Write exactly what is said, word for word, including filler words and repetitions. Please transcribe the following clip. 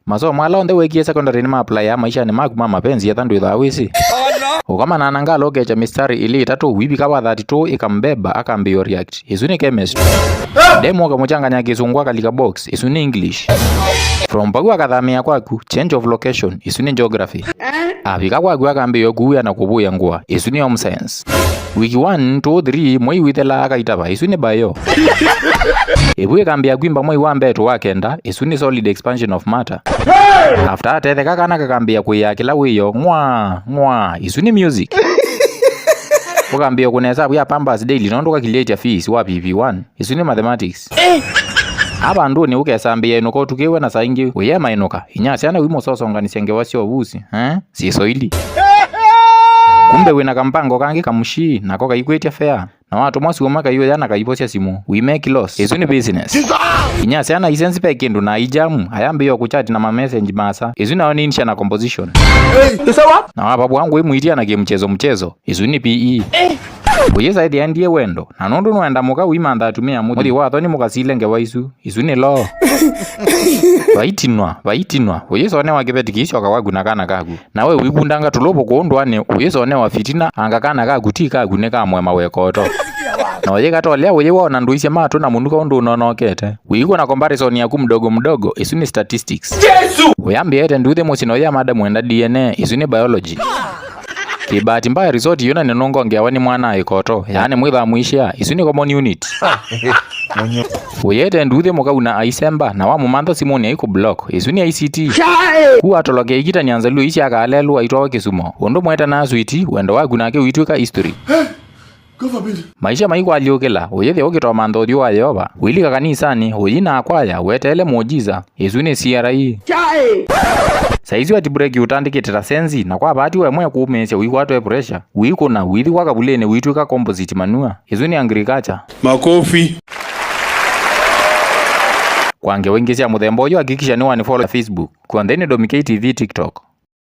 Masomo ala onthe weekie secondary nĩmaaplaĩa maishanĩ maku ma mapenzi, etha ndwĩthaa wĩsĩ. Ũkomana na ngala ũkekya mistari ĩlĩ ĩtatũ, wivika wa thirty-two ĩkambeba, akambĩĩa react. Ĩsu nĩ chemistry. Demu ũkamũchanganya kĩsũngũ akalika box. Ĩsu nĩ English. From vau akathamĩa kwaku, change of location. Ĩsu nĩ geography. Avika kwaku akambĩĩa kũuya na kũvũĩa ngũa. Ĩsu nĩ home science. Week one, two, three, mwei wĩthela akaitava. Ĩsu nĩ bio. Ĩvu ĩkambĩĩa kwimba mwei wa mbee to wa kenda. Ĩsu nĩ solid expansion of matter. After atetheka, kana kakambĩĩa kũĩaa kĩla wĩoo, ng'wa, ng'wa. Ĩsu nĩ music. Ũkambĩĩa kũna ĩsavu ya Pampers daily nũndũ kakilĩtya fees wa P P one. Ĩsu nĩ mathematics. Ava andũnĩ ũkesambĩĩa ĩnũka ũtukĩwe na saa ingĩ ũyema ĩnũka. Inya syana wimũsosonganisya ngewa sya ũvusi, eh? Syĩ Swahili. Kumbe wĩna kampango kangĩ kamũshii, nako kaikwĩtya fare. Na watũmwa syũma kaiũya na kaivosya simũ. We make loss. Ĩsu nĩ business. Inya syana isenzi ve kĩndũ na ijamu, ayambĩĩa kũchat na mamessage maasa. Ĩsu nayo nĩ insha na composition. Hey, you say what? Na wavavwa ngũĩ mũitia na kĩmchezo mchezo. Ĩsu nĩ P E. Ũyĩsa ĩthĩa ndie wendo. Na nũndũ nũenda mũka wimantha atumĩa mũthi. Mũthi wa thoni mũkasile ngewa isu. Ĩsu nĩ law. Vaitinwa, vaitinwa. Ũyĩsonewa kĩveti kĩisyoka waku na kana kaku. Na we wikundanga tũlũvũ kũũ ndũanĩ, ũyĩsonewa fitina, anga kana kaku ti kaku nĩ ka mwema wekoto. Na ũyĩkatolea ũyĩwona ndũisye matũ na mũnuka ũndũ ũnonokete. Wĩikw'a na comparison yaku mdogo mdogo, ĩsu nĩ statistics. Jesu! Ũyambĩete nduthĩ mũsyĩ na ũyĩa madam wenda D N A, ĩsu nĩ biology. Kĩbahati mbaya resort yĩu na nĩnũngongeawa nĩ mwana ĩkoto, yaani mwĩthaa mũishia, ĩsu nĩ common unit. Ũyĩete nduthĩ mũkauna aisemba, na wamũmantha simũnĩ aikũ block, ĩsu nĩ I C T. Ku atolokea ikitania nzaluo ii sya kaalelũ aitwawa kĩsumo, ũndũ mwetana switi, wendo waku nake ũitw'ĩka history. God forbid. Maisha maikwalyũkĩla, ũyĩthĩa ũkĩtoma nthothiũ wa Yeova, ũilika kanisanĩ, ũyina akwaya, weteele mũũjiza, ĩsu nĩ C R E. Saizi wati break ũtandĩkĩte ta senzi, na kwa bahati we mwe kũũmĩĩsya ũikwatwe pressure, ũikũna, ũithi kwa kavulĩnĩ ũitw'ĩka composite manure, ĩsu nĩ agriculture. Makofi. Kwa ngewa ingĩ sya mũthemba ũyũ, hakikisha nĩ wani follow Facebook, Kwontheni Domi K T V TikTok.